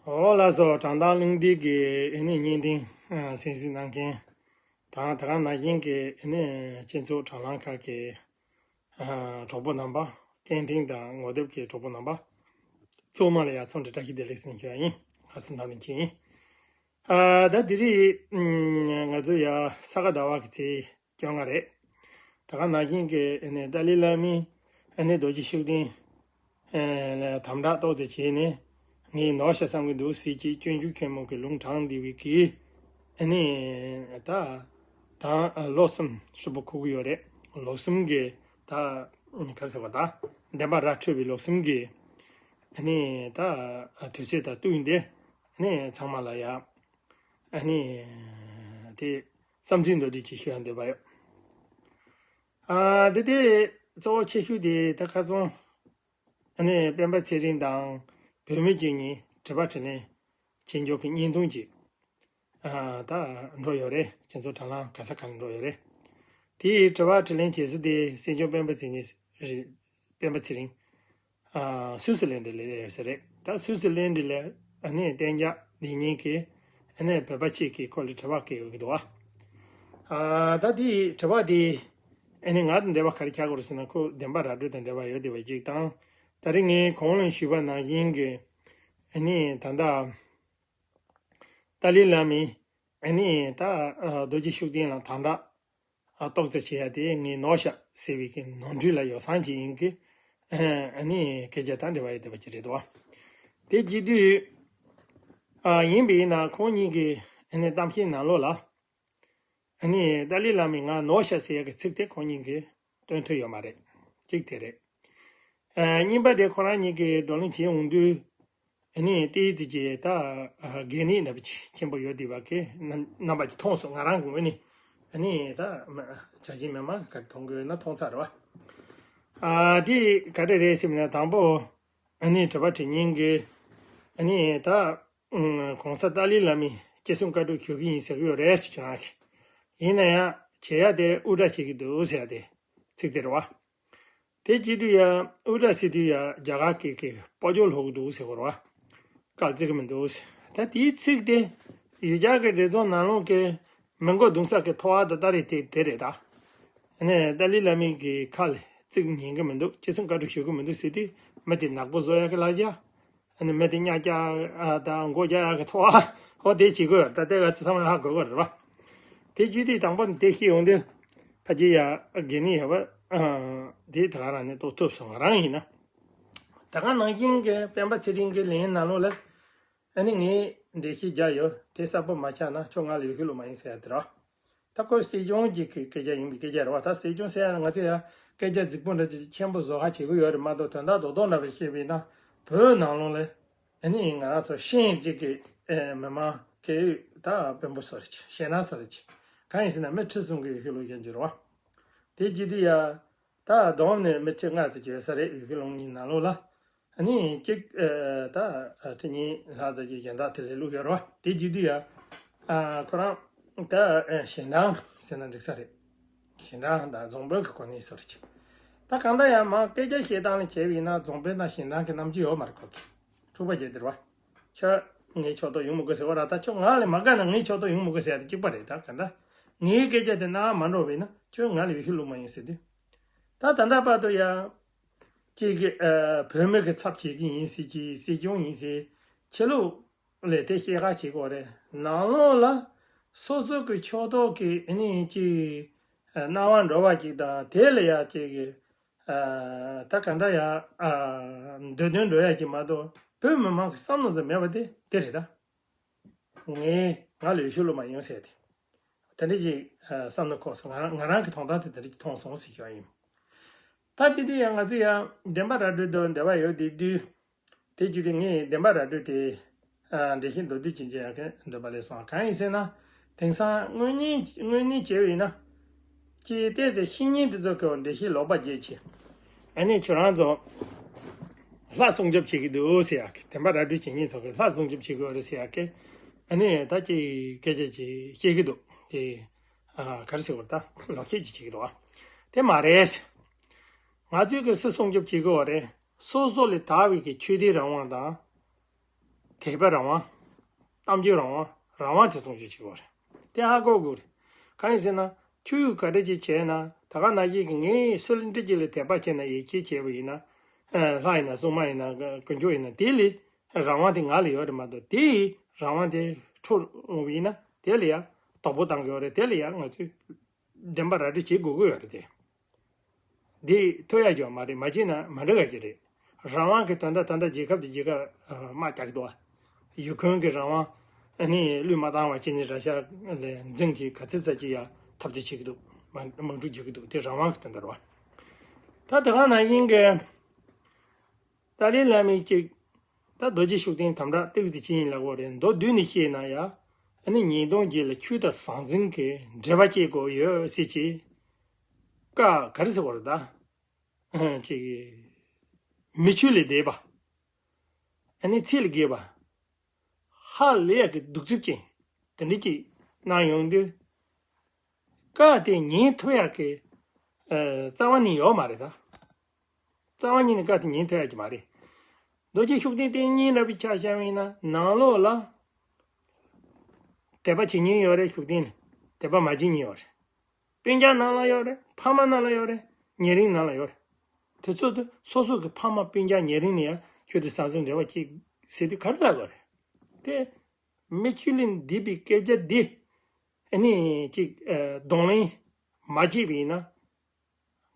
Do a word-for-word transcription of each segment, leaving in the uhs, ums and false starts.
ཨོ་ལགས་སོ། དྲང་གཏམ་གླེང་སྟེགས་ཀྱི་ཨེ་ནི་བརྙན་འཕྲིན་ཨ་གསན་གཟིགས་གནང་མཁན་དང་། ད་ག་ནང་བཞིན་གྱི་ཨེ་ནི་སྤྱི་ཚོགས་དྲ་ལམ་ཁག་གི་ཨ་གྲོགས་པོ་རྣམ་པ། སྐད་འཕྲིན་དང་ངོ་དེབ་ཀྱི་གྲོགས་པོ་རྣམ་པ་ཚང་མ་ལ་ཡང་འཚམས་འདྲི་བཀྲ་ཤིས་བདེ་ལེགས་ཟེར་ཞུ་ཡ་ཡིན། ང་སུ་ནམ་ལིན་ཆིན་ཡིན། ཨ་ད་དེ་རིང་ང་ཚོ་ཡ་ས་ག་ཟླ་བ་གི་ཚེས་བཅོ་ལྔ་རེད། ད་ག་ནང་བཞིན་གྱི་ཨ་ནི་ཏཱ་ལའི་བླ་མས་ཨ་ནི་རྡོ་རྗེ་ཤུགས་ལྡན་ཨ་ལ་དམ་དྲག་ཏོག་ཙམ་བྱས་ནས། ངས་ནོར་ཤ་བསམ་གྱི་འདུག་ཟེར་གྱི་སྤྱོད་འཇུག་ཆེན་མོ་གི་ལུང་དྲངས་བསྡད་པའི་གི་ཨ་ནི་ད་ད་ལོ་གསུམ་ཧྲིལ་པོ་འཁོར་གི་ཡོད་རེད། ལོ་གསུམ་གི་ད་ག་རེ་ཟེར་བ། ད་བདེན་པ་ར་འཕྲོད་པའི་ལོ་གསུམ་གི་ཨ་ནི་ད་དུས་ཚོད་དང་བསྟུན་ཏེ་ཨ་ནི་ཚང་མ་ལ་ཡ་ཨ་ནི་དེ་བསམ་ཚུལ་མདོར་བསྡུས་ཅིག་ཞུ་ཡ་འདོད་པ་ཡོད། ཨ་དེ་དེ་གཙོ་བོ་ཆེ་ཤོས་དེ་ད་ཁ་སང་ཨ་ནི་སྤེན་པ་ཚེ་རིང་དང་བུད་མེད་ཅིག་གཉིས་དྲི་བ་དྲིས་ལན་བྱེད་འཇོག་གི་བརྙན་ཐུང་ཅིག་ཨ་ད་འགྲོ་ཡོད་རེད། སྤྱི་ཚོགས་དྲ་ལམ་ག་ས་ག་ནས་འགྲོ་ཡོད་རེད། དེའི་དྲི་བ་དྲིས་ལན་བྱེད་ས་དེ་སྲིད་སྐྱོང་སྤེན་པ་ཚེ་རིང་རེད། སྤེན་པ་ཚེ་རིང་ཨ་སུད་སི་ལན་འདྲི་ལས་ཡོད་ས་རེད། ད་སུད་སི་ལན་འདྲི་ལས་ཨ་ནི་གཏན་འཇགས་འདི་ཉིད་ཀྱི་ཨ་ནི་བོད་པ་གཅིག་གིས་ཁོ་ལ་དྲི་བ་བཀོད་ཡོད་ཀྱི་འདུག་བ། ཨ་ད་དེའི་དྲི་བ་དེ་ཨ་ནི་ང་དང་འབྲེལ་བ་ག་རེ་ཆགས་ཀྱི་རེད་ཟེར་ན། ཁོ་བདེན་པ་ར་སྤྲོད་དང་འབྲེལ་བ་ཡོད་བསྡད་པ་གཅིག་དང་། ད་རེས་ངས་གོང་ལ་ཞུས་པ་ནང་བཞིན་གྱི་ཨ་ནི་ད་ལྟ་ཏཱ་ལའི་བླ་མས་ཨ་ནི་ད་ཨ་རྡོ་རྗེ་ཤུགས་ལྡན་ལ་དམ་དྲག་ཨ་ཏོག་ཙམ་བྱེད་ཡ་དེ་ངས་ནོར་ཤག་ཟེར་བའི་གི་ནོར་འཁྲུལ་ལ་ཡོ་བསྲང་བྱེད་ཡིན་གི་ཨ་ནི་སྐད་ཆ་དང་འབྲེལ་བ་ཡོད་བསྡད་པ་ཅིག་རེད་འདུག་བ། དེ་བྱེད་དུས་ཨ་ཡིན་པས་ན་ཁོང་གཉིས་ཀྱི་ཨ་ནི་གཏམ་བཤད་ནང་ལོགས་ལ་ཨ་ནི་ཏཱ་ལའི་བླ་མས་ང་ནོར་ཤག་ཟེར་ཡ་གི་ཚིག་དེ་ཁོང་གཉིས་ཀྱིས་བཏོན་ཐུབ་ཡོད་མ་རེད། གཅིག་དེ་རེད། ཨ་གཉིས་པ་དེ་ཁོ་རང་གཉིས་ཀྱིས་བགྲོ་གླེང་བྱེད་འོང་དུས་ཨ་ནི་ཏི་ཙི་ཅེ་ད་ཨ་གད་སྙིགས་འདྲ་པོ་ཅིག་ཆེན་པོ་ཡོད་བསྡད་པ་གི་རྣམ་རྣམ་པ་ཅིག་མཐོང་སོང་། ང་རང་གི་ངོས་ནས་ཨ་ནི་ད་མ་བྱ་བྱེད་མི་མང་གིས་ག་རེ་མཐོང་གི་ཡོད་ན་མཐོང་ཚར་རེད་བ། ཨ་དེ་ག་རེ་རེད་ཟེར་ན། དང་པོ་ཨ་ནི་དྲི་བ་དྲི་མཁན་གྱིས་ཨ་ནི་ད་ཨ་གོང་ས་ཏཱ་ལའི་བླ་མས་ཅི་གསུང་བཀའ་སྒྲུབ་ཞུ་གི་ཡིན་ཟེར་གི་ཡོད་རེད་ཟེར་གྱི་རང་གི། ཡིན་ན་ཡང་བྱེད་ཡ་དེ་ཨུ་ཏྲ་བྱེད་ཀྱི་འདུག་ཟེར་ཡ་དེ་ཚིག་དེ་རེད་བ། དེ་བྱེད་དུས་ཡ་ཨུ་ཏྲ་ཟེར་དུས་ཡ་རྒྱ་གར་སྐད་ཀྱི་སྤོ་ཇོ་ལྷོ་གི་འདུག་ཟེར་གི་རེད་བ། སྐད་བརྩི་གི་མི་འདུག་ཟེར། ད་དེའི་ཚིག་དེ་ཡུལ་གྱར་གྱི་འབྲི་རྩོམ་ནང་ལོགས་ཀྱི་མི་མགོ་རྡུང་ས་གི་ཐོ་བ་དེ་ལྟ་རེད། དེ་དེ་རེད་ད། ཨ་ནི་ཏཱ་ལའི་བླ་མའི་གི་ཁ་ལ་ཚིག་ཉན་གི་མི་འདུག་ཅི་གསུང་བཀའ་སྒྲུབ་ཞུ་གི་མི་འདུག་ཟེར་དུས་མི་དེ་ནག་པོ་བཟོ་ཡ་གི་ལབ་རྒྱུ། ཨ་ནི་མི་དེ་གཉའ་རྒྱག་ཨ་དང་མགོ་རྒྱག་ཡག་གི་ཐོག་ཨ་ཧོ་དེ་བྱེད་དགོས་ཡོད། ད་ལྟའི་ག་ཚོད་ཚང་མ་ཧ་གོ་གི་རེད་བ། དེ་བྱེད་དུས་དང་པོ་ནས་དེ་ཤེས་ཡོང་དུས་ཕ་གི་ཡ་དགེ་ནི་ཡ་བ་ཨ་དེ་ད་ག་རང་ནས་རྟོགས་ཐུབ་སོང་། ང་རང་ཡིན་ན། ད་ག་ནང་བཞིན་གྱི་སྤེན་པ་ཚེ་རིང་གི་ལན་ནང་ལོགས་ལ་ཨ་ནི་ངས་འགྲེལ་བཤད་རྒྱག་ཡོད། དེ་གསལ་པོ་མ་ཆགས་ན་ཁྱོད་ང་ལ་ཡོད་ཤུལ་ལོ་མ་ཡིན་ཟེར་ཡ་དེ་རེད་བ། ད་ཁོ་སྲིད་སྐྱོང་གི་སྐད་ཆ་ཡིན་པའི་སྐད་ཆ་རེད་བ། ད་སྲིད་སྐྱོང་ཟེར་ཡ་ང་ཚོ་ཡ་སྐད་ཆ་རྫིག་པོ་འདྲ་ཅིག་ཆེན་པོ་བཟོ་ཁ་བྱེད་ཀྱི་ཡོད་རེད་མ་གཏོགས། དོན་དག་རྡོག་རྡོག་འདྲ་བ་བཤད་པས་ན་བོད་ནང་ལོགས་ལ་ཨ་ནི་ང་རང་ཚོ་ཤེས་ཡོན་ཅན་གྱི་ཨེ་མི་མང་སྐད་ཡིག་ད་དཔོན་པོ་བཟོ་རེད་ཅིག་ཞེད་སྣང་བཟོ་རེད་ཅིག་གང་ཡིན་ཟེར་ན་མི་ཁྲི་གསུམ་གྱི་ཡོད་ཤུལ་ལོ་ཡིན་རྒྱུ་རེད་བ། དེ་བྱེད་དུས་ཡ། ད་བསྡོམས་ནས་མི་ཁྲི་ལྔ་ཙམ་ཡོད་ས་རེད། ཡུལ་ཤུལ་ལུང་གཉིས་ནང་ལོགས་ལ། ཨ་ནི་གཅིག་ཨ་ད་ཁྲི་གཉིས་ལྷག་ཙམ་གྱི་གཞན་དག་དེ་ལས་བླུགས་ཡོད་རེད་བ། དེ་བྱེད་དུས་ཡ། ཨ་ཁོ་རང་ད་ཨ་ཞིང་ཐང་ཟེར་ན་འགྲིག་ས་རེད། ཞིང་ཐང་དང་རྫོང་དཔོན་གྱི་གོ་གནས་ཟེར་གྱི། ད་གང་ལྟར་ཡང་མ་སྐད་ཆ་བཤད་སྟངས་ལ་བྱས་པ་ཡིན་ན་རྫོང་དཔོན་དང་ཞིང་ཐང་གི་རྣམ་འགྱུར་ཡོད་མ་རེད་ཁོ་གི། འཁྲུག་པ་བྱས་དེ་རེད་བ། ཁྱོད་ངའི་ཕྱོགས་གཏོགས་ཡོང་མི་དགོས་ཟེར་བ་ར། ད་ཁྱོད་ང་ལ་མ་དགའ་ན་ངའི་ཕྱོགས་གཏོགས་ཡོང་མི་དགོས་ཟེར་ཡ་དེ་གཅིག་པ་རེད། ད་གང་ལྟར་ངའི་སྐད་ཆ་དེ་རྣ་བར་མ་འགྲོ་བས་ན་ཁྱོད་ང་ལ་ཡོད་ཤུལ་ལོ་མ་ཡིན་ཟེར་དུས། ད་ད་ལྟ་བར་དུ་ཡང་ཅིག་གི་ཨ་བོད་མི་གི་ཚབ་བྱེད་ཀྱི་ཡིན་ཟེར་གྱི། སྲིད་སྐྱོང་ཡིན་ཟེར། ཕྱི་ལོགས་ལས་དེ་སྐྱེལ་ཁ་བྱེད་དགོས་རེད། ནང་ལོགས་ལ་སོ་སོ་གི་ཕྱོགས་གཏོགས་ཀྱི་ཨ་ནི་ཅིག་ཨ་རྣ་བར་འགྲོ་བ་ཅིག་དང་། དེ་ལ་ཡང་ཅིག་གི་ཨ་ད་ག་འདྲ་ཡང་ཨ་འདོད་དོན་འགྲོ་ཡ་ཅིག་མ་གཏོགས་བོད་མི་མང་གི་བསམ་བློ་ཟེར་མེད་པ་དེ་དེ་རེད་ད། ངས་ང་ལ་ཡོད་ཤུལ་ལོ་མ་ཡོང་ཟེར་ཏེ། དེ་འདྲ་ཅིག་ཨ་བསམ་བློ་འཁོར་སོང་། ང་རང་ང་རང་གི་མཐོང་སྟངས་དེ་དེ་འདྲ་ཅིག་མཐོང་སོང་ཟེར་ཞུ་བ་ཡིན། ད་དེ་དུས་ཡང་ང་ཚོ་ཡང་བདེན་པ་ར་སྤྲོད་དང་འབྲེལ་བ་ཡོད་དེ་དུས། དེ་བརྒྱུད་དེ་ངས་བདེན་པ་ར་སྤྲོད་དེ་ཨ་འགྲེལ་བཤད་མདོར་བསྡུས་ཅིག་བྱེད་ཡག་གི་འདོད་པ་སླེབས་སོང་། གང་ཡིན་ཟེར་ན། དེང་སང་དངོས་གནས་དངོས་གནས་བྱས་པ་ཡིན་ན། ཅིག་བལྟས་ཚེ་བཤེས་གཉེན་དེ་ཚོ་གི་འགྲེལ་བཤད་ལོག་པ་བརྒྱབ་བྱས། ཨ་ནི་ཁྱོད་རང་ཚོ་ལྷ་སྲུང་སྐྱོབ་བྱེད་ཀྱི་འདུག་ཟེར་ཡག་གི། བདེན་པ་ར་སྤྲོད་བྱེད་མཁན་ཚོ་གི་ལྷ་སྲུང་སྐྱོབ་བྱེད་ཀྱི་ཡོད་རེད་ཟེར་ཡག་གི། ཨ་ནི་ད་ཅིག་སྐད་ཆ་ཅིག་བཤད་ཀྱི་འདུག་ཅིག་ཨ་ག་རེ་ཟེར་དགོས་རེད། ད་ལོག་བཤད་ཅིག་བྱེད་ཀྱི་འདུག་ཨ། དེ་མ་རེད། ང་ཚོས་གི་སུ་སྲུང་སྐྱོབ་བྱེད་ཀྱི་ཡོད་རེད། སོ་སོ་ལས་དར་བའི་གི་ཆོས་དད་རང་དབང་དང་། དད་པ་རང་དབང་། གཏམ་རྒྱུད་རང་དབང་། རང་དབང་དེ་སྲུང་སྐྱོབ་བྱེད་དགོས་རེད། དེ་ཧ་གོ་དགོས་རེད། གང་ཡིན་ཟེར་ན། ཁྱོད་ག་རེ་ཅིག་བྱས་ན་ད་ག་ནང་བཞིན་གྱི་ངས་སུ་ལ་འདྲི་གཅིག་ལ་དད་པ་བྱས་ན་ཡིད་ཆེས་བྱས་པ་ཡིན་ན། ལྷ་ཡིན་ན་སྲུང་མ་ཡིན་ན་དཀོན་མཆོག་ཡིན་ན་དེ་ལས་རང་དབང་དེ་ང་ལ་ཡོད་རེད་མ་གཏོགས་དེའི་རང་དབང་དེ་འཕྲོག་འོང་བ་ཡིན་ན་དེ་ལ་ཡང་དོགས་པ་བཏང་གི་ཡོད་རེད། དེ་ལ་ཡང་ང་ཚོས་བདེན་པ་ར་སྤྲོད་བྱེད་དགོས་ཀྱི་ཡོད་རེད་དེ། འདི་ཐུབ་ཡག་ཅིག་མ་རེད། མ་བྱས་ན་མ་འགྲིག་ཡག་ཅིག་རེད། རང་དབང་གི་དོན་དག་ད་ལྟ་རྒྱལ་ཁབ་དེ་རྒྱལ་ཁབ་དམག་རྒྱག་གི་འདུག་བ། ཡུ་ཁུན་གྱི་རང་དབང་ཨ་ནི་བློས་མ་བཏང་བ་བྱས་ནས་ར་ཤ་ལ་འཛིང་གིས་ག་ཚོད་ཙམ་ཅིག་ཡ་ཐབས་ཇུས་བྱེད་ཀྱི་འདུག་དམག་དམག་འཁྲུག་བྱེད་ཀྱི་འདུག་དེ་རང་དབང་གི་དོན་དག་རེད་བ། ད་དེ་ག་ནང་བཞིན་གྱི་ཏཱ་ལའི་བླ་མས་ཅིག་ད་རྡོ་རྗེ་ཤུགས་ལྡན་དམ་དྲག་ཏོག་ཙམ་ཅིག་ཡིན་ལབ་དགོས་རེད། མདོར་བསྡུས་ནས་བཤད་ན་ཡ། ཨ་ནི་ཉིས་སྟོང་བརྒྱད་ལ་ཆོས་དང་ཟང་ཟིང་གི་འབྲེལ་བ་བཅད་དགོས་ཡོད་ཟེར་གྱི། བཀའ་ག་རེ་ཟེར་དགོས་རེད་ད། ཅིག་མི་ཆོས་ལས་འདས་པ། ཨ་ནི་ཚིག་ལས་འགལ་བ། ཧ་ལས་ཡག་གི་གདུག་རྩུབ་ཅན་དེ་འདྲ་ཅིག་གནང་ཡོང་དུས། བཀའ་དེ་ཉན་ཐུབ་ཡག་གི་ཨ་རྩ་བ་ནས་ཡོད་མ་རེད་ད། རྩ་བ་ཉིད་ནས་བཀའ་དེ་ཉན་ཐུབ་ཡག་གི་མ་རེད། རྡོ་རྗེ་ཤུགས་ལྡན་བསྟེན་མཁན་འདྲ་པོའི་ཆ་བཞག་པ་ཡིན་ན་ནང་ལོགས་ལ་དད་པ་བྱེད་མཁན་ཡོད་རེད། ཤུགས་ལྡན་ལ་དད་པ་མ་བྱེད་མཁན་ཡོད་རེད། སྤུན་ཀྱག་ནང་ལ་ཡོད་རེད། ཕ་མ་ནང་ལ་ཡོད་རེད། ཉེ་རིང་ནང་ལ་ཡོད་རེད། དེ་ཚོ་དུ་སོ་སོ་གི་ཕ་མ་སྤུན་ཀྱག་ཉེ་རིང་ནས་ཡང་ཁྱོད་དེ་ཟང་ཟིང་འབྲེལ་བ་སྐྱེས་ཟེར་དུས་ག་རེ་ལབ་དགོས་རེད། དེ་མི་ཆོས་ལས་འདས་པའི་སྐད་ཆ་འདི་ཨ་ནི་ཅིག་གདོང་ལེན་མ་བྱས་པ་ཡིན་ན།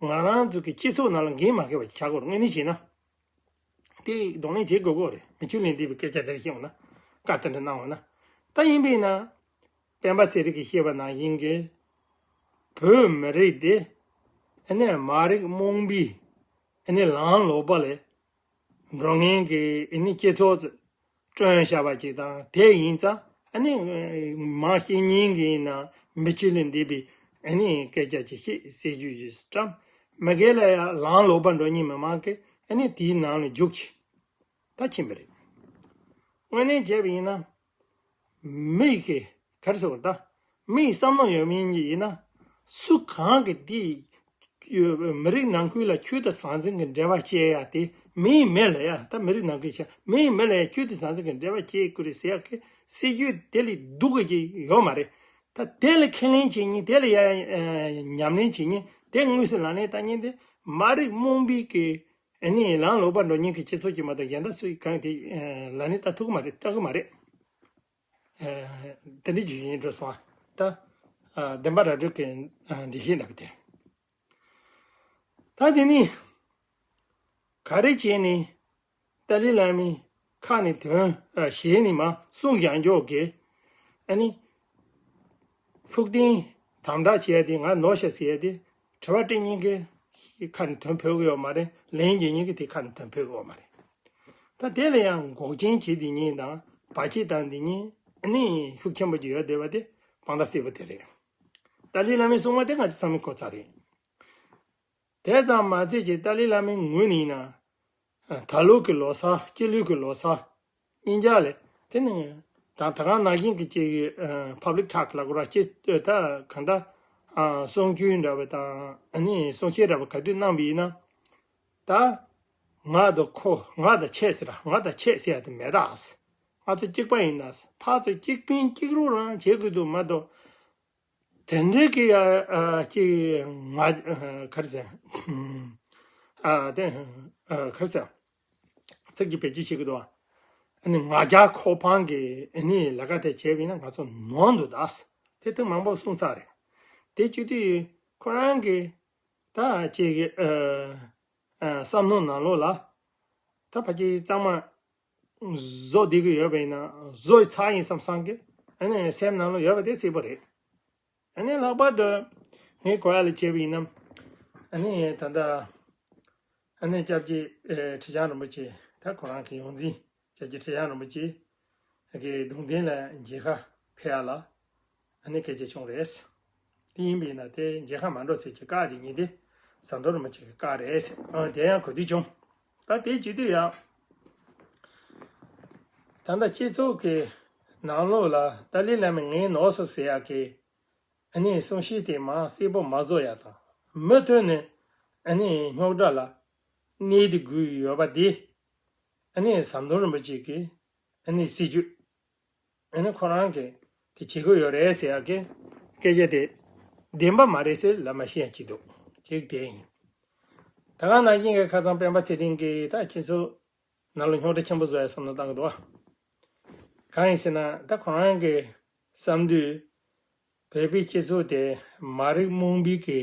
ང་རང་ཚོ་གི་སྤྱི་ཚོགས་ནང་ལ་འགན་མ་འཁྱེར་བ་ཆགས་དགོས་རེད། དངོས་གནས་བྱས་ན། དེ་གདོང་ལེན་བྱེད་དགོས་ཀྱི་རེད། མི་ཆོས་ལས་འདས་པའི་སྐད་ཆ་དེ་འདྲ་བཤད་འོང་ན། བཀའ་དེ་འདྲ་གནང་འོང་ན། ད་ཡིན་པས་ན། སྤེན་པ་ཚེ་རིང་གིས་བཤད་པ་ནང་བཞིན་གྱི། བོད་མི་རིགས་དེ། ཨ་ནི་མ་རིག་རྨོངས་པའི། ཨ་ནི་ལམ་ལོག་པ་ལས། འགྲོ་མཁན་གྱི་ཨ་ནི་སྤྱི་ཚོགས་བསྐྲུན་བཞག་པ་ཅིག་དང་དེ་ཡིན་ཙང་ཨ་ནི་མ་ཤེས་མཁན་གྱི་ཡིན་ན་མི་ཆོས་ལས་འདས་པའི་ཨ་ནི་སྐད་ཆ་ཅིག་བཤད་ཟེར་རྒྱུ་ཞིག་བཀྲམ། མི་སྒེར་ལ་ཡང་ལམ་ལོག་པ་འགྲོ་མཁན་མི་མང་གིས་ཨ་ནི་དེའི་ནང་ལ་འཇུག་ཅིག་ད་ཕྱིན་པ་རེད། དངོས་གནས་བྱས་པ་ཡིན་ན། མི་གི་ག་རེ་ཟེར་བ་ད། མིའི་བསམ་བློ་ཡོད་མིན་གྱི་ཡིན་ན། སུ་གང་གི་དེ། མི་རིགས་ནང་ཁུལ་ལ་ཆོས་དང་ཟང་ཟིང་གི་འབྲེལ་བ་བཅད་ཡ་དེ་མིའི་མི་ལ་ཡ་ད་མི་རིགས་ནང་ཁུལ་བྱ་མིའི་མི་ལ་ཡ་ཆོས་དང་ཟང་ཟིང་གི་འབྲེལ་བ་བཅད་དགོས་རེད་ཟེར་ཡ་གི་སྲིད་ཇུས་དེ་ལས་སྡུག་གི་ཅིག་ཡོད་མ་རེད། ད་དེ་ལ་ཁས་ལེན་བྱེད་མཁན་དེ་ལ་ཡ་ཉམས་ལེན་བྱེད་མཁན་དེ་དངོས་སུ་ལག་ལེན་བསྟར་མཁན་དེ་མ་རིག་རྨོངས་པའི་གི་ཨ་ནི་ལམ་ལོག་པར་འགྲོ་མཁན་གྱི་སྤྱི་ཚོགས་ཀྱི་མ་གཏོགས་གཞན་དག་སུ་ཡིས་གང་དེ་ལ་ནི་ལྟ་ཐུབ་ཀྱི་མ་རེད། ལྟ་གི་མ་རེད། དེ་འདྲ་ཅིག་ཡིན་འགྲོ་སོང་ད། བདེན་པ་ར་སྤྲོད་ཀྱི་འགྲེལ་བཤད་འདྲ་པོ་དེ། ད་དེ་ནི་ག་རེ་བྱས་ནས་ཏཱ་ལའི་བླ་མའི་ཁ་ནས་དོན་ཞལ་ནས་མ་གསུངས་ཀྱང་འཇོག་གི་ཨ་ནི། ཤུགས་ལྡན་དམ་དྲག་བྱས་ཏེ་ང་ནོར་ཤག་ཟེར་ཏེ་དྲི་བ་སྤྲད་མཁན་གྱི་ཁ་ནས་དོན་ཕོད་ཀྱི་ཡོད་མ་རེད། ལན་རྒྱག་མཁན་གྱི་དེ་ཁ་ནས་དོན་ཕོད་ཀྱི་ཡོད་མ་རེད། ད་དེ་ལ་ཡང་འགོག་རྐྱེན་བྱེད་དེ་ཉིད་དང་བར་ཆད་བཏང་དེ་ཉིད་ནི་ཤུགས་ཆེན་པོ་ཅིག་ཡོད་བསྡད་པ་དེ་དཔང་རྟགས་གསལ་པོ་དེ་རེད། ཏཱ་ལའི་བླ་མའི་གསུང་བ་དེ་ང་ཚོ་ཚང་མས་གོ་ཚར་རེད། དེ་ཙམ་མ་ཚད་ཀྱི་ཏཱ་ལའི་བླ་མའི་ངོས་ནས་ཡིན་ན། ད་ལོ་གི་ལོ་གསར་སྤྱི་ལོ་གི་ལོ་གསར་གཉིས་ཆ་ལས་དེ་ནི་ད་ད་ག་ནང་བཞིན་གྱི་ཅིག་public talk་ལ་གོ་ར་ཅི་ད་གང་ལྟར་གསུང་ཆོས་འདྲ་བ་དང་ཨ་ནི་གསུང་བཤད་འདྲ་བ་ག་དུས་གནང་བ་ཡིན་ན། ད་ང་དང་ཁོ་ང་དང་ཁྱེད་ཟེར་ར་ང་དང་ཁྱེད་ཟེར་ཡ་དེ་མེད་ད། ང་ཚོ་གཅིག་པ་ཡིན་ད། ཕར་ཚུར་གཅིག་ཕན་གཅིག་རོགས་རང་བྱེད་དགོས་འདུག་མ་གཏོགས། དེ་འདྲའི་གི་ཨ་ཨ་ཅིག་ང་ཨ་ག་རེ་ཟེར། ཨ་དེ་ཨ་ག་རེ་ཟེར། ཚིག་གི་བེད་སྤྱོད་བྱེད་ཀྱི་འདུག་ཨ་ནི་ང་རྒྱལ་ཁོ་ཕམ་གི་ཨ་ནི་ལས་ཀ་དེ་བྱས་པ་ཡིན་ན་ང་ཚོ་ནོར་འདུག་ད། དེ་དེ་མང་པོ་གསུངས་ཚར་རེད། དེ་བྱེད་དུས་ཁོ་རང་གི་ད་ཅིག་ཨ་ཨ་བསམ་བློ་ནང་ལོགས་ལ་ད་ཕ་གི་གཙང་མ། བཟོ་བསྡད་ཀྱི་ཡོད་པ་ཡིན་ན་བཟོ་ཚར་ཡིན་བསམ་བསམ་གི་ཨ་ནི་སེམས་ནང་ལ་ཡོད་པ་དེ་གསལ་པོ་རེད། ཨ་ནི་ལྷག་པར་དུ་ངས་གོ་ཡ་ལ་བྱས་པ་ཡིན་ན་ཨ་ནི་ད་ལྟ་ཨ་ནི་སྐྱབས་རྗེ་ཁྲི་བྱང་རིན་པོ་ཆེ་ད་ཁོ་རང་གི་ཡོངས་འཛིན་སྐྱབས་རྗེ་ཁྲི་བྱང་རིན་པོ་ཆེ་གི་གདུང་རྟེན་ལ་མཇལ་ཁ་ཕེབས་ཡ་ལ། ཨ་ནི་སྐད་ཆ་བྱུང་རེད། དེ་ཡིན་པས་ན་དེ་མཇལ་ཁ་མ་འགྲོ་ཟེར་གྱི་བཀའ་དེ་ཉིད་དེ་ཟམ་གདོང་རིན་པོ་ཆེ་གི་བཀའ་རེད། ཨ་དེ་ཡང་གོ་དུས་བྱུང་། ད་དེ་བྱེད་དུས་ཡང་། ད་ལྟ་སྤྱི་ཚོགས་ཀྱི་ནང་ལོགས་ལ་ཏཱ་ལའི་བླ་མས་ངའི་ནོར་སོང་ཟེར་ཡག་གི་ཨ་ནི་གསུང་བཤད་དེ་མ་གསལ་པོ་མ་བཟོ་ཡག་དང་མུ་མཐུད་ནས་ཨ་ནི་རྙོག་དྲ་ལ་གནས་དེ་དགོས་ཡོད་པ་དེ་ཨ་ནི་ཟམ་གདོང་རིན་པོ་ཆེ་གིས། ཨ་ནི་སྲིད་བྱུས། ཨ་ནི་ཁོ་རང་གིས་དེ་བྱེད་དགོས་ཡོད་རེད་ཟེར་ཡག་གི་སྐད་ཆ་དེ་བདེན་པ་མ་རེད་ཟེར་ལབ་མ་ཤེས་ཡག་ཅིག་འདུག་གཅིག་དེ་ཡིན། ད་ག་ནང་བཞིན་གྱི་ཁ་སང་སྤེན་པ་ཚེ་རིང་གིས་ད་ཁྱེད་ཚོ་ནང་ལ་རྙོག་དྲ་ཆེན་པོ་བཟོ་ཡ་བསམ་བློ་བཏང་གི་འདུག་ཨ། གང་ཡིན་ཟེར་ན་ད་ཁོ་རང་གི་བསམ་དུས་བོད་པའི་སྤྱི་ཚོགས་དེ་མ་རིག་རྨོངས་པའི་གི་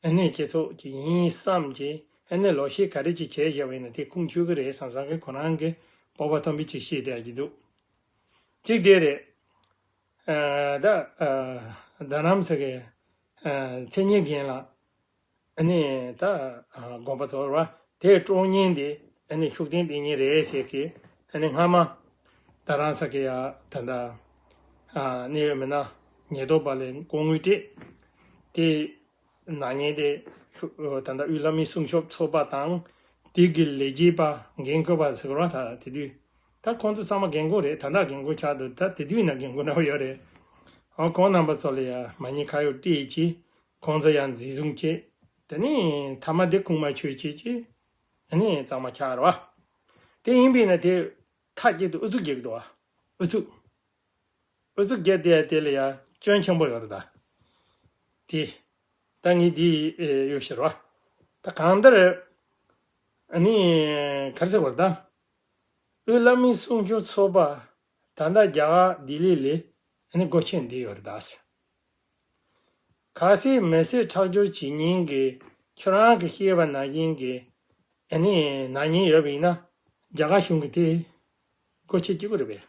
ཨ་ནི་སྤྱི་ཚོགས་ཅིག་ཡིན་བསམ་གྱི་ཨ་ནི་ལོ་ཤས་ག་རེ་ཅིག་བྱས་བཞག་པ་ཡིན་ན་དེ་ཁུངས་འཁྱོལ་གི་རེད་བསམ་བསམ་གི་ཁོ་རང་གི་སྤོབས་པ་མཐོན་པོ་ཅིག་བཤད་བསྡད་ཀྱི་འདུག་གཅིག་དེ་རེད། ཨ་ད་ཨ་རྡ་རམ་ས་གི་ཨ་མཚན་ཉིད་རྒན་ལགས། ཨ་ནི་ད་ཨ་དགོངས་པ་རྫོགས་རེད་བ། དེ་གྲོངས་ཉེན་དེ་ཨ་ནི་ཤུགས་ལྡན་བསྟེན་ཉེན་རེད་ཟེར་གི་ཨ་ནི་སྔ་མ་རྡ་རམ་ས་གི་ཡ་ད་ད་ཨ་གནད་ཡོད་མི་སྣ་ཉེན་རྟོག་པ་ལ་སྐུ་ངོ་སྤྲད་དེ་ནག་ཉེས་དེ་ཤུ་ད་ད་དབུས་བླ་མའི་སྲུང་སྐྱོབ་ཚོགས་པ་དང་དེ་གི་ལས་བྱེད་པ་འགན་འཁུར་བ་ཟེར་བ་ད་དེ་དུས་ད་ཁོང་ཚོ་ཚང་མ་འགན་འཁུར་རེད། ད་ད་འགན་འཁུར་ཆགས་འདུག་ད་དེ་དུས་ན་འགན་འཁུར་འདྲ་བོ་ཡོད་རེད། འོ་ཁོང་རྣམ་པ་ཚོ་ལ་ཡ་མ་ཉེས་ཁ་གཡོག་སྤྲད་ཀྱིས། ཁོང་ཚོ་ཡང་འཛིན་བཟུང་བྱས། དེ་ནས་མཐའ་མ་དེ་ཁུངས་མ་འཁྱོལ་བྱས་ཀྱི་ཨ་ནི་གཙང་མ་ཆགས་རེད་བ། དེ་ཡིན་པས་ན་དེ་མཐའ་གཅིག་ཏུ་ཨུ་ཚུགས་རྒྱག་གི་འདུག་བ། ཨུ་ཚུགས། ཨུ་ཚུགས་རྒྱག་དེ་དེ་ལ་ཡང་སྐྱོན་ཆེན་པོ་ཡོད་རེད་ད། དེ་ད་ངས་འདི་ཡོད་ཤེས་རེད་བ། ད་གང་ལྟར་ཨ་ནི་ག་རེ་ཟེར་བ་རེད་ད། དབུས་བླ་མའི་སྲུང་སྐྱོབ་ཚོགས་པ་ད་ལྟ་རྒྱ་གར་ལྡི་ལི་ལ་ཨ་ནི་སྒོ་ཕྱེ་བསྡད་ཡོད་རེད་ད། གལ་སྲིད་མི་སེར་ཁྲག་སྦྱོར་བྱེད་མཁན་གྱི་ཁྱོད་རང་གི་བཤད་པ་ནང་བཞིན་གྱི་ཨ་ནི་ནག་ཉེས་ཡོད་པ་ཡིན་ན་རྒྱ་གར་གཞུང་གིས་དེ་སྒོ་ཕྱེ་བཅུག་གི་རེད་པས།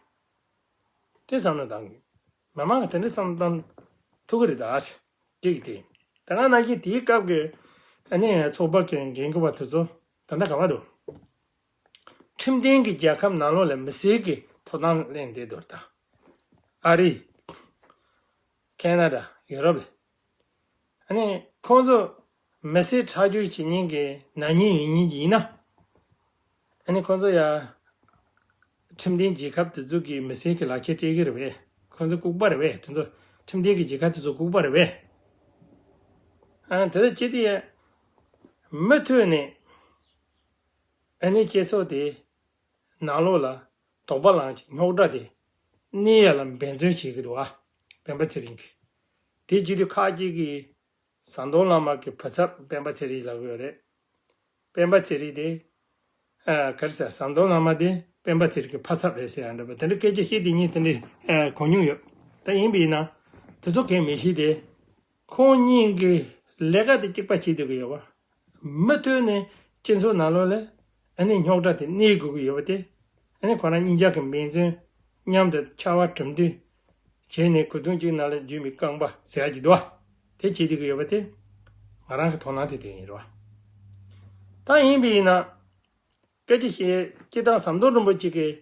དེ་བསམ་བློ་བཏང་དགོས། མི་མང་གིས་དེ་འདྲ་བསམ་བློ་བཏང་ཐུབ་ཀྱི་རེད་ད། གཅིག་དེ། ད་ག་ནང་བཞིན་དེའི་སྐབས་ཀྱི་ཨ་ནི་ཚོགས་པ་གི་འགན་འཁུར་བ་དེ་ཚོ་ད་ལྟ་ག་པར་འདུག་ཁྲིམས་ལྡན་གྱི་རྒྱལ་ཁབ་ནང་ལོགས་ལ་མི་སེར་གྱི་ཐོབ་ཐང་གླེང་བསྡད་འདུག་ད། ཨ་རི། ཁེ་ན་ཌ། ཡུ་རོབ་ལ། ཨ་ནི་ཁོང་ཚོ་མི་སེར་ཁྲག་སྦྱོར་བྱེད་མཁན་གྱི་ནག་ཉེས་ཡོད་མཁན་གྱི་ཡིན་ན། ཨ་ནི་ཁོང་ཚོ་ཡ། ཁྲིམས་ལྡན་རྒྱལ་ཁབ་དེ་ཚོ་གི་མི་སེར་གྱི་ལག་ཁྱེར་སྤྲད་ཀྱི་རེད་པས། ཁོང་ཚོ་ལྐུགས་པ་རེད་པས། དེ་ཚོ་ཁྲིམས་ལྡན་གྱི་རྒྱལ་ཁབ་དེ་ཚོ་ལྐུགས་པ་རེད་པས། ཨ་དེ་ཚོ་ཅི་སྟེ་ཡ། མུ་མཐུད་ནས་ཨ་ནི་སྤྱི་ཚོགས་དེ་ནང་ལོགས་ལ་དོགས་པ་ལངས་ཀྱི་རྙོག་དྲ་དེ་གནས་ཡ་ལ་འབད་བརྩོན་བྱེད་ཀྱི་འདུག་ཨ། སྤེན་པ་ཚེ་རིང་གིས། དེ་བྱེད་དུས་ཁག་ཅིག་གིས། ཟམ་གདོང་བླ་མ་གི་བུ་ཚབ་སྤེན་པ་ཚེ་རིང་ལབ་ཀྱི་ཡོད་རེད། སྤེན་པ་ཚེ་རིང་དེ། ཨ་ག་རེ་ཟེར། ཟམ་གདོང་བླ་མ་དེ་སྤེན་པ་ཚེ་རིང་གི་ཕ་ཚབ་རེད་ཟེར་ཡ་འདྲ་པོ་དེ་འདྲ་སྐད་ཆ་བཤད་དེ་ཉིད་དེ་འདྲ་ཨ་གོ་མྱོང་ཡོད། ད་ཡིན་པ་ཡིན་ན་དེ་ཚོ་གས་མི་ཤེས་ཏེ། ཁོང་གཉིས་ཀྱི་ལས་ཀ་དེ་གཅིག་པ་བྱེད་སྡོད་ཀྱི་ཡོད་པ། མུ་མཐུད་ནས་སྤྱི་ཚོགས་ནང་ལོགས་ལ་ཨ་ནི་རྙོག་དྲ་དེ་གནས་དགོས་ཀྱི་ཡོད་པ་དེ། ཨ་ནི་ཁོ་རང་གཉིས་ཆ་གི་འབད་བརྩོན་མཉམ་དུ་ཕྱར་བ་གྲུ་འདེགས་བྱས་ནས་གོས་ཐུང་གཅིག་ནང་ལ་འཇུས་པའི་རྐང་པ་ཟེར་ཡ་ཅིག་འདུག་བ། དེ་བྱེད་སྡོད་ཀྱི་ཡོད་པ་དེ་ང་རང་གི་དོ་སྣང་དེ་དེ་ཡིན་རེད་བ། ད་ཡིན་པ་ཡིན་ན་སྐད་ཆ་བཤད་སྤྱིར་བཏང་ཟམ་གདོང་རིན་པོ་ཆེ་གིས་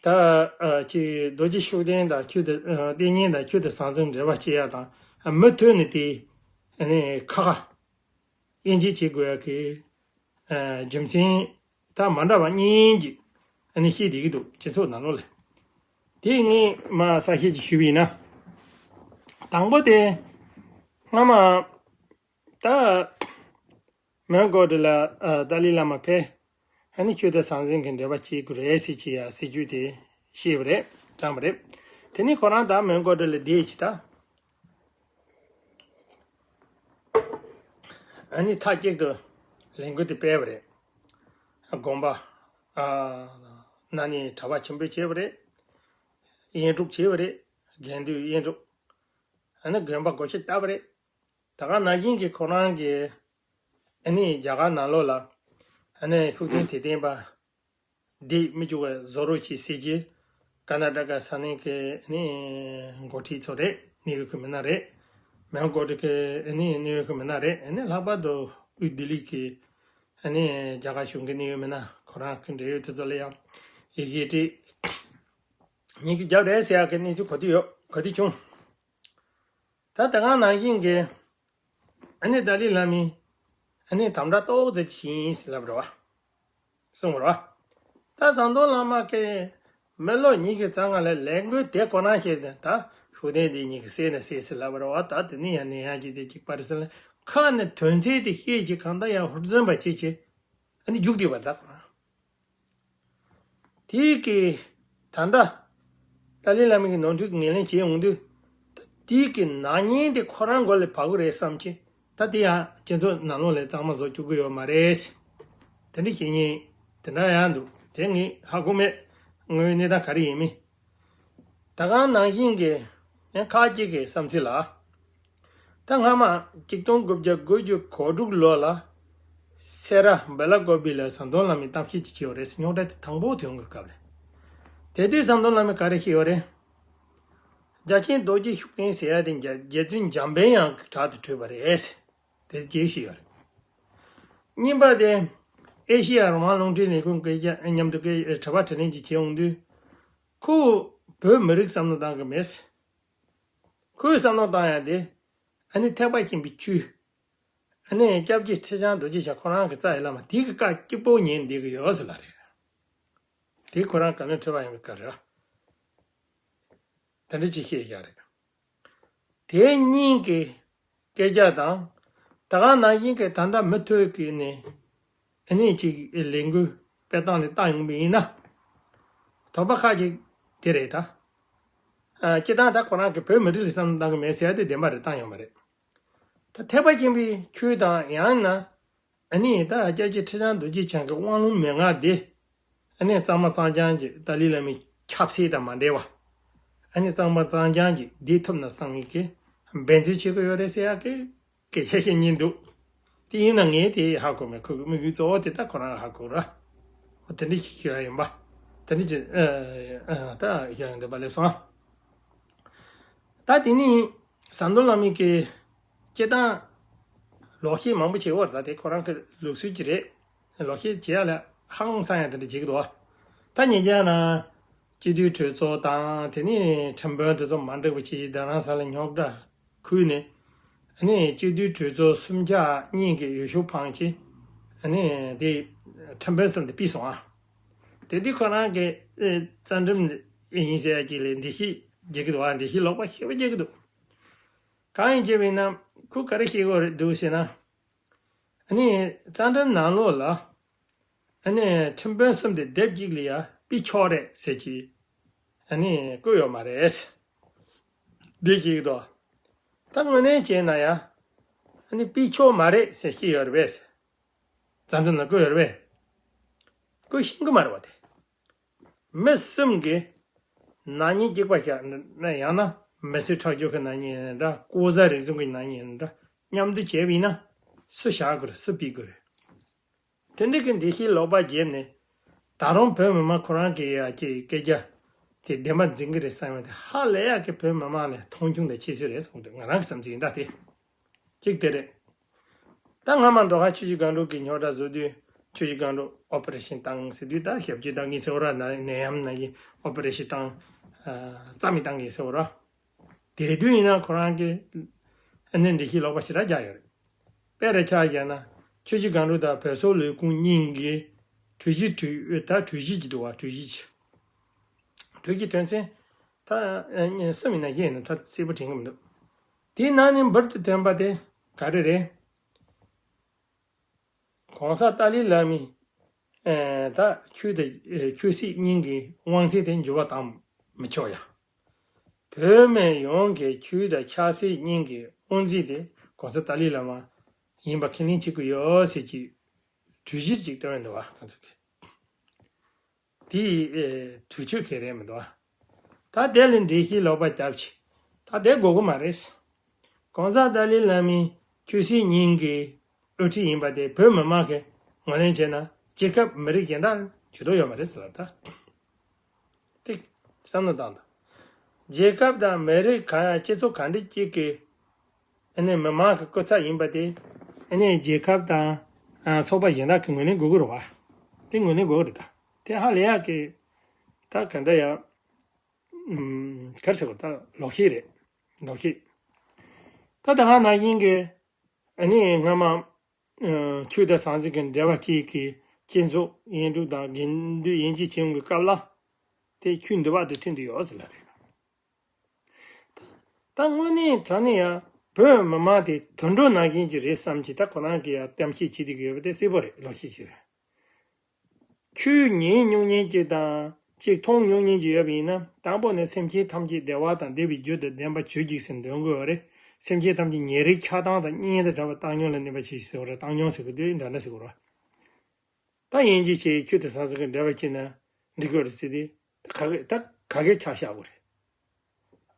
ད་ཨ་ཅིག་རྡོ་རྗེ་ཤུགས་ལྡན་དང་ཆོས་དང་ཨ་བསྟན་སྙིང་དང་ཆོས་དང་ཟང་ཟིང་འབྲེལ་བ་བྱེད་ཡ་དང་ཨ་མུ་མཐུད་ནས་དེ་ཨ་ནི་ཁ་ཁ་དབྱེ་འབྱེད་བྱེད་དགོས་ཡ་གི་ཨ་རྒྱུ་མཚན་ད་མ་འདྲ་བ་གཉིས་ཀྱིས་ཨ་ནི་བཤད་བསྡད་ཀྱི་འདུག་སྤྱི་ཚོགས་ནང་ལོགས་ལ། དེ་ངས་མ་གསལ་བཤད་ཅིག་ཞུས་པ་ཡིན་ན། དང་པོ་དེ་སྔ་མ་ད་མོན་གྷོ་ཊ་ལ་ཨ་ཏཱ་ལའི་བླ་མ་ཕེབས། ཨ་ནི་ཆོས་དང་ཟང་ཟིང་གི་འབྲེལ་བ་བྱེད་དགོས་རེད་ཟེར་གྱི་ཡ་སྲིད་ཇུས་དེ་བཤད་པ་རེད། བཀྲམ་པ་རེད། དེ་ནས་ཁོ་རང་ད་མོན་གྷོ་ཊ་ལ་བསྡད་ཅི་ད། ཨ་ནི་མཐའ་གཅིག་ཏུ་ལས་འགུལ་དེ་སྤེལ་བ་རེད། དགོན་པ་ཨ་ན་ནས་གྲྭ་པ་ཆེན་པོས་བྱས་པ་རེད། དབྱེན་དཀྲུག་བྱས་པ་རེད། དགེ་འདུན་དབྱེན་དཀྲུག་ཨ་ནི་དགོན་པ་སྒོ་ཕྱེ་བཏབ་པ་རེད། ད་ག་ནང་བཞིན་གྱི་ཁོ་རང་གི་ཨ་ནི་རྒྱ་གར་ནང་ལོགས་ལ་ཨ་ནི་ཤུགས་ལྡན་དད་ལྡན་པ་བསྡད་མི་བཅུག་པ་བཟོ་རོགས་བྱེད་ཟེར་གྱི་ཀར་ན་ཊ་ཀ་ས་གནས་ཀྱི་ཨ་ནི་འགོ་ཁྲིད་ཚོ་རེད། གནད་ཡོད་ཀྱི་མི་སྣ་རེད། མོན་གྷོ་ཊ་གི་ཨ་ནི་གནད་ཡོད་ཀྱི་མི་སྣ་རེད། ཨ་ནི་ལྷག་པར་དུ་དབུས་ལྡི་ལི་གི་ཨ་ནི་རྒྱ་གར་གཞུང་གི་གནད་ཡོད་མི་སྣ་ཁོ་རང་གི་འབྲེལ་ཡོད་དེ་ཚོ་ལ་ཡང་ཡི་གེ་སྤྲད། ཉིས་ཀྱི་རྒྱབ་རེད་ཟེར་ཡག་གི་གནས་ཚུལ་གོ་དུས་ཡོད། གོ་དུས་བྱུང་། ད་དེ་སྔ་ནང་བཞིན་གྱི་ཨ་ནི་ཏཱ་ལའི་བླ་མའི་ཨ་ནི་དམ་དྲག་ཏོག་ཙམ་བྱས་ཡིན་ཟེར་ལབ་རེད་བ། གསུངས་རེད་བ། ད་ཟམ་གདོང་བླ་མ་གིས་མི་ལོ་ཉིས་ཀྱི་རྩ་ལྔ་ལ་ལས་འགུལ་དེ་ཁོ་རང་བྱས་ཏེ་ད་ཤུགས་ལྡན་འདི་གཉིས་ཀྱི་བསད་ན་བསད་ཟེར་ལབ་རེད་བ། ད་དེ་ནི་ཡང་ནས་ཡང་གཅིག་དེ་གཅིག་པ་རེད་ཟེར་ལ་ཁ་ནས་དོན་ཚན་དེ་བཤད་ཀྱི་གང་ལྟར་ཡང་ཧུར་བརྩོན་པ་བྱེད་ཀྱི་ཨ་ནི་རྒྱུགས་བསྡད་པ་ད། དེ་གི་ ད་ལྟ་ཏཱ་ལའི་བླ་མ་གི་ནོར་འཁྲུལ་ངོས་ལེན་བྱེད་ཡོང་དུས། དེའི་གི་ནག་ཉེས་དེ་ཁོ་རང་མགོ་ལ་བབས་ཀྱི་རེད་བསམ་གྱི། ད་དེ་ཡང་སྤྱི་ཚོགས་ནང་ལོགས་ལ་གཙང་མ་བཟོ་བཅུག་གི་ཡོད་མ་རེད། དེ་འདྲ་བཤད་མཁན་དེ་འདྲ་ཡང་འདུག་དེ་ངས་ཧ་གོ་མེད། དངོས་ཡོད་གནས་སྟངས་ག་རེ་ཡིན་མིན། ད་ག་ནང་བཞིན་གྱི་ཡང་ཁག་ཅིག་གི་བསམ་ཚུལ་ལ། ད་སྔ་མ་གཅིག་སྟོང་དགུ་བརྒྱ་དགུ་བཅུ་གོ་དྲུག་ལོ་ལ་སེ་ར་སྦེ་ལ་ཀོ་བི་ལ་ཟམ་གདོང་བླ་མས་གཏམ་བཤད་ཅིག་བྱས་པ་རེད། རྙོག་དྲ་དེ་དང་པོ་ཐོན་གྱི་སྐབས་ལ། དེ་དུས་ཟམ་གདོང་བླ་མས་ག་རེ་བཤད་པ་རེད། རྒྱ་ཆེན་རྡོ་རྗེ་ཤུགས་ལྡན་ཟེར་ཡ་དེ་རྒྱ་རྗེ་བཙུན་འཇམ་དཔལ་དབྱངས་ཀྱི་དྲག་ཏུ་གྲོས་པ་རེད། དེ་གཅིག་བཤད་ཡོད་རེད། གཉིས་པ་དེ་ཨེ་ཤེ་ཡ་རང་དབང་རླུང་འཕྲིན་ལས་ཁུངས་སྐད་ཆ་མཉམ་དུ་སྐད་དྲི་བ་དྲིས་ལན་ཅིག་བྱས་ཡོང་དུས། ཁོས་བོད་མི་རིགས་བསམ་བློ་བཏང་གི་མེད། ཁོས་བསམ་བློ་བཏང་ཡ་དེ། ཨ་ནི་ཐེག་པ་ཆེན་པོའི་ཆོས། ཨ་ནི་སྐྱབས་རྗེ་ཁྲི་བྱང་རྡོ་རྗེ་འཆང་ཁོ་རང་གི་རྩ་བའི་བླ་མ་དེ་གི་བཀའ་གཅིག་པོ་ཉན་བསྡད་ཀྱི་ཡོད་ཟེར་ལ་རེད། དེ་ཁོ་རང་བཀའ་བློན་ཁྲི་པ་ཡིན་པའི་སྐབས་རེད། དེ་འདྲ་ཅིག་བཤད་བཞག་རེད། དེ་གཉིས་ཀྱི་སྐད་ཆ་དང་། ད་ག་ནང་བཞིན་གྱི་ད་ལྟ་མུ་མཐུད་ཀྱི་ནས། ཨ་ནི་ཅིག་ལས་འགུལ་སྤེལ་སྟངས་ལ་བལྟ་ཡོང་པ་ཡིན་ན། དོགས་པ་ཁག་ཅིག་དེ་རེད་ད། ཨ། སྤྱིར་བཏང་ད་ཁོ་རང་གིས་བོད་མི་རིགས་ལ་བསམ་བློ་བཏང་གི་མེད་ཟེར་ཡ་དེ་བདེན་པ་རེད། བཏང་ཡོད་མ་རེད། ད་ཐེག་པ་ཆེན་པོའི་ཆོས་དང་ཡང་ན། ཨ་ནི་ད་སྐྱབས་རྗེ་ཁྲི་བྱང་རྡོ་རྗེ་འཆང་གི་དབང་ལུང་མན་ངག་འདི། ཨ་ནི་གཙང་མ་གཙང་རྐྱང་གིས་ཏཱ་ལའི་བླ་མའི་ཆབ་སྲིད་དང་མ་འབྲེལ་བ། ཨ་ནི་གཙང་མ་གཙང་རྐྱང་གིས་འདི་ཐུབ་ན་བསམ་མཁན་གྱི་འབད་བརྩོན་བྱེད་ཀྱི་ཡོད་རེད་ཟེར་ཡག་གི་སྐད་ཆ་བཤད་མཁན་འདུག་དེ་ཡིན་ན་ངས་དེ་ཧ་གོ་མེད། ཁོ་གི་དམིགས་ཡུལ་གཙོ་བོ་དེ་ད་ཁོ་རང་ཧ་གོ་ར། འོ་དེ་འདྲ་ཞིག་ཞུ་ཡ་ཡིན་པ། དེ་འདྲ་ཅིག་ཨ་ཨ་ད་ཞུ་ཡ་ཡིན་འདོད་པ་ལས་སོང་། ད་དེ་ནི་ཟམ་གདོང་བླ་མའི་གི་སྐད་གདངས་ལོག་བཤད་མང་པོ་བྱེད་འོར། ད་དེ་ཁོ་རང་གི་ལུགས་སྲོལ་གྱི་རེད། ལོག་བཤད་བྱེད་ཡ་ལ་ཧང་སང་ཡ་དེ་འདྲ་བྱེད་ཀྱི་འདུག་ད་ཉེ་ཆར་ན་སྤྱི་འཐུས་གྲོས་ཚོགས་དང་དེ་ནས་ཁྲིམས་དཔོན་དེ་ཚོ་མ་འགྲིག་པ་བྱས། རྡ་རམ་ས་ལ་རྙོག་དྲ་ཁུལ་ནས། ཨ་ནི་སྤྱི་འཐུས་གྲོས་ཚོགས་སུམ་ཆ་གཉིས་ཀྱི་འོས་ཤོག་འཕངས་བྱས། ཨ་ནི་དེ་ཁྲིམས་དཔོན་གསུམ་དེ་ཕུད་སོང་ཨ། དེ་དུས་ཁོ་རང་གིས་ཨེ་རྩ་ཁྲིམས་ཡིན་ཟེར་ཡ་ཅིག་ལ་འགྲེལ་བཤད་རྒྱག་གི་འདུག་ཨ། འགྲེལ་བཤད་ལོག་པ་ཞེ་པོ་རྒྱག་གི་འདུག་གང་ཡིན་ཅེས་པས་ན། ཁོས་ག་རེ་བཤད་ཀྱི་ཡོད་རེད་འདུག་ཟེར་ན། ཨ་ནི་རྩ་ཁྲིམས་ནང་ལོགས་ལ། ཨ་ནི་ཁྲིམས་དཔོན་གསུམ་དེ་སྡེབ་གཅིག་ལ་ཡ་ཕུད་ཆོག་རེད་ཟེར་གྱི། ཨ་ནི་བཀོད་ཡོད་མ་རེད། འདི་ཞིག་དོ། ད་དངོས་གནས་བྱས་ན་ཡ། ཨ་ནི་ཕུད་ཆོག་མ་རེད་ཟེར་གྱི་ཡོད་རེད་པས། རྩ་ཁྲིམས་ལ་བཀོད་ཡོད་རེད་པས། བཀོད་ཤེས་ཀྱི་མ་རེད་པ་དེ། མི་གསུམ་གྱི་ནག་ཉེས་གཅིག་པ་བཞག་ན། ཡང་ན་མི་སེར་ཁྲག་སྦྱོར་གྱི་ནག་ཉེས་ཡིན་འདྲ། ལྐོག་ཟ་རུལ་སུངས་ཀྱི་ནག་ཉེས་ཡིན་འདྲ། མཉམ་དུ་བྱས་པ་ཡིན་ན་སུ་བཞག་དགོས་རེད། སུ་ཕུད་དགོས་རེད། དེ་འདྲ་གི་འགྲེལ་བཤད་ལོག་པ་བརྒྱབ་ནས། ད་རུང་བོད་མི་མང་ཁོ་རང་གི་ཡ་གི་སྐད་ཆ་དེ་བདེན་པ་འཛིན་གྱི་རེད་བསམ་ཡོང་དུས། ཧ་ལས་ཡག་གི་བོད་མི་མང་ལ་མཐོང་ཆུང་དང་ཁྱད་གསོད་རེད་བསམ་གྱི་འདུག་ང་རང་གི་བསམ་ཚུལ་ཡིན་ད་དེ། གཅིག་དེ་རེད། ད་སྔ་མ་མདོ་ཁམས་ཆུ་བཞི་སྒང་དྲུག་གི་རྙོག་དྲ་བཟོ་དུས། ཆུ་བཞི་སྒང་དྲུག་ཨོ་པ་རེ་ཤན་བཏང་ཟེར་དུས། ད་ཞབས་ཕྱི་བཏང་གི་ཟེར་བ་ར། ནད་ནད་ཡམས་ནང་བཞིན་ཨོ་པ་རེ་ཤན་བཏང་། ཨ། རྩ་མེད་བཏང་གི་ཟེར་བ་ར། དེ་དུས་ཡིན་ན་ཁོ་རང་གིས་ཨ་ནི་འགྲེལ་བཤད་ལོག་པ་ཞེ་དྲག་རྒྱག་ཡོད་རེད། དཔེར་ཆ་བཞག་ན། ཆུ་བཞི་སྒང་དྲུག་དང་བོད་སོག་ལས་ཁུངས་གཉིས་ཀྱི་གྲོས་གཞི་གྲོས། ད་གྲོས་གཞི་ཅིག་འདུག་བ། གྲོས་གཞི་ཅིག་གྲོས་གཞི་དོན་ཚན། ད་ཨ་ནི་གསུམ་ཡིན་ན་བཞི་ཡིན་ན་ད་གསལ་པོ་དྲན་གྱི་མི་འདུག་དེའི་ནང་ནས་འབུར་དུ་ཐོན་པ་དེ་ག་རེ་རེད། གོང་ས་ཏཱ་ལའི་བླ་མས། ཨེ། ད་ཆོས་དང་། ཨེ། ཆོས་སྲིད་གཉིས་ཀྱི་དབང་ཚད་དེ་འགྱུར་བ་བཏང་མི་ཆོག་ཡ། བོད་མི་ཡོངས་ཀྱི་ཆོས་དང་ཆབ་སྲིད་གཉིས་ཀྱི་དབང་ཚད་དེ་གོང་ས་ཏཱ་ལའི་བླ་མ་ཡིན་པ་ཁས་ལེན་བྱེད་དགོས་ཡོད་ཟེར་གྱི་གྲོས་གཞི་ཅིག་བཏོན་འདུག་བ། ཁོང་ཚོ་གིས། དེ་ཡི་ཨེ་གྲོས་ཆོད་གལ་རེད་མི་འདུག་ཨ། ད་དེ་ལ་འགྲེལ་བཤད་ལོག་པ་རྒྱབ་ཆེ། ད་དེ་དགོས་ཀྱི་མ་རེད། གོང་ས་ཏཱ་ལའི་བླ་མའི་ཆོས་སྲིད་གཉིས་ཀྱི་དབུ་ཁྲིད་ཡིན་པ་དེ་བོད་མི་མང་གིས་ངོས་ལེན་བྱས་ན། རྒྱལ་ཁབ་མི་རིགས་གཞན་དག་ལ་ཇུས་གཏོགས་ཡོད་མ་རེད་ཟེར་བ་ད། དེ་བསམ་བློ་བཏང་དང་། རྒྱལ་ཁབ་དང་མི་རིགས་གང་ཡང་། སྤྱི་ཚོགས་གང་འདྲ་གཅིག་གི་ཨ་ནི་མི་མང་གི་སྐུ་ཚབ་ཡིན་པ་དེ། ཨ་ནི་རྒྱལ་ཁབ་དང་། ཨ། ཚོགས་པ་གཞན་དག་གིས་ངོས་ལེན་དགོས་ཀྱི་རེད་བ། དེ་ངོས་ལེན་དགོས་ཀྱི་རེད་ད། དེ་ཧ་ལས་ཡག་གི། ད་ག་འདྲ་ཡ། ཨུམ། ག་རེ་ཟེར་དགོས། ད་ལོག་བཤད་རེད། ལོག་བཤད། ད་ད་ག་ནང་བཞིན་གྱི། ཨ་ནི་སྔ་མ། ཨ། ཆོས་དང་ཟང་ཟིང་གི་འབྲེལ་བ་བཅས་ཀྱི་སྤྱི་ཚོགས་དབྱེན་དཀྲུག་དང་དགེ་འདུན་དབྱེ་འབྱེད་བྱེད་ཡོང་གི་སྐབས་ལ། དེ་ཆོས་འདུལ་བ་དང་མཐུན་དུ་ཡོད་ཟེར་ལ་རེད། ད་དངོས་གནས་དྲང་གནས་ཡང་བོད་མི་མང་དེ་དུད་འགྲོ་ནང་བཞིན་གྱི་རེད་བསམ་གྱི། ད་ཁོ་རང་གིས་ཡང་གཏམ་བཤད་བྱེད་བསྡད་ཀྱི་ཡོད་པ་དེ་གསལ་པོ་རེད། ལོག་བཤད་བྱས་པས། ཆོས་ཉན་མྱོང་མཁན་གཅིག་དང་ ཅིག་མཐོང་མྱོང་མཁན་ཅིག་ཡོད་པ་ཡིན་ན། དང་པོ་ནས་སེམས་ཅན་ཐམས་ཅད་བདེ་བ་དང་བདེ་བའི་རྒྱུ་དང་ལྡན་པ་བྱོས་ཅིག་ཟེར་འདོན་དགོས་པ་རེད། སེམས་ཅན་ཐམས་ཅད་ཉེ་རིང་ཆགས་སྡང་དང་གཉེན་དང་བྲལ་བར་བཏང་སྙོམས་ལ་གནས་པར་གྱིས་ཟེར་བ་རེད། བཏང་སྙོམས་ཟེར་དགོས་དུས་འདྲ་འདྲ་ཟེར་དགོས་རེད། ད་ཡིན་གཅིག་བྱས་ཆོས་དང་ཟང་ཟིང་གི་འབྲེལ་བ་བྱས་ན་འགྲིག་གི་རེད་ཟེར་དུས། ད་ག་གེ་ད་ག་གེ་ཆ་བཞག་དགོས་རེད།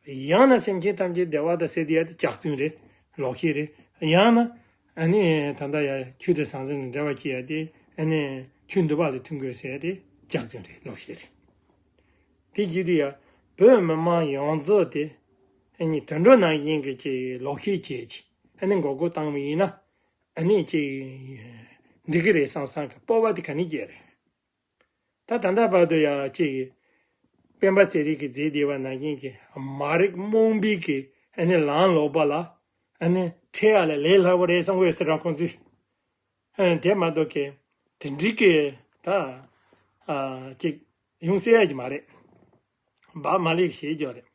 ཡང་ན་སེམས་ཅན་ཐམས་ཅད་བདེ་བ་དང་ཟེར་དེ་ཡ་དེ་སྐྱག་རྫུན་རེད། ལོག་ཤེས་རེད། ཡང་ན་ཨ་ནི་ད་ལྟ་ཡ་ཆོས་དང་ཟང་ཟིང་ནི་འབྲེལ་བ་བྱེད་ཡ་དེ་ཨ་ནི་ཆོས་འདུལ་བ་ལ་མཐུན་དགོས་ཟེར་ཡ་དེ་སྐྱག་རྫུན་རེད། ལོག་ཤེས་རེད། དེ་བྱེད་དུས་ཡ་བོད་མི་མང་ཡོངས་རྫོགས་དེ་ཨ་ནི་དུད་འགྲོ་ནང་བཞིན་གྱི་ཅིག་ལོག་ཤེས་བྱེད་ཅིག་ཨ་ནི་མགོ་སྐོར་བཏང་བ་ཡིན་ན་ཨ་ནི་ཅིག་འགྲིག་གི་རེད་བསམ་བསམ་གྱི་སྤོབས་པ་དེ་ག་ནས་སྐྱེ་རེད། ད་ད་ལྟ་བར་དུ་ཡང་ཅིག་སྤེན་པ་ཚེ་རིང་གིས་མཛད་བསྡད་པ་ནང་བཞིན་གྱི་མ་རིག་རྨོངས་པའི་གི་ཨ་ནི་ལམ་ལོག་པ་ལ་ཨ་ནི་ཁྲིད་ཡ་ལ་ལས་སླ་པོ་རེད་བསམ་གི་ཡོད་ས་རེད་ཁོང་ཚོས། ཨ་དེ་མ་གཏོགས་གི་དེ་འགྲིག་གི་ད་ཨ་ཅིག་ཡོང་སྲིད་ཡ་གི་མ་རེད། བག་མ་ལེགས་ཞེས་བརྗོད་རེད།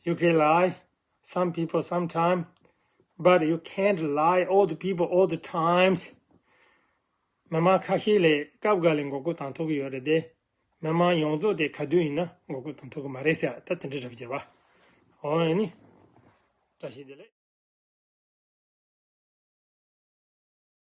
You can lie some people sometime, but you can't lie all the people all the times. མི་མང་ཁ་ཤས་ལས་སྐབས་འགའ་ལས་མགོ་སྐོར་བཏང་ཐུབ་ཀྱི་ཡོད་རེད་དེ། མི་མང་ཡོངས་རྫོགས་དེ་ག་དུས་ཡིན་ན་མགོ་སྐོར་བཏང་ཐུབ་ཀྱི་མ་རེད་ཟེར། ད་དེ་འདྲ་རེད་པ་བྱས་པ། འོ་ཡ་ནི། བཀྲ་ཤིས་བདེ་ལེགས།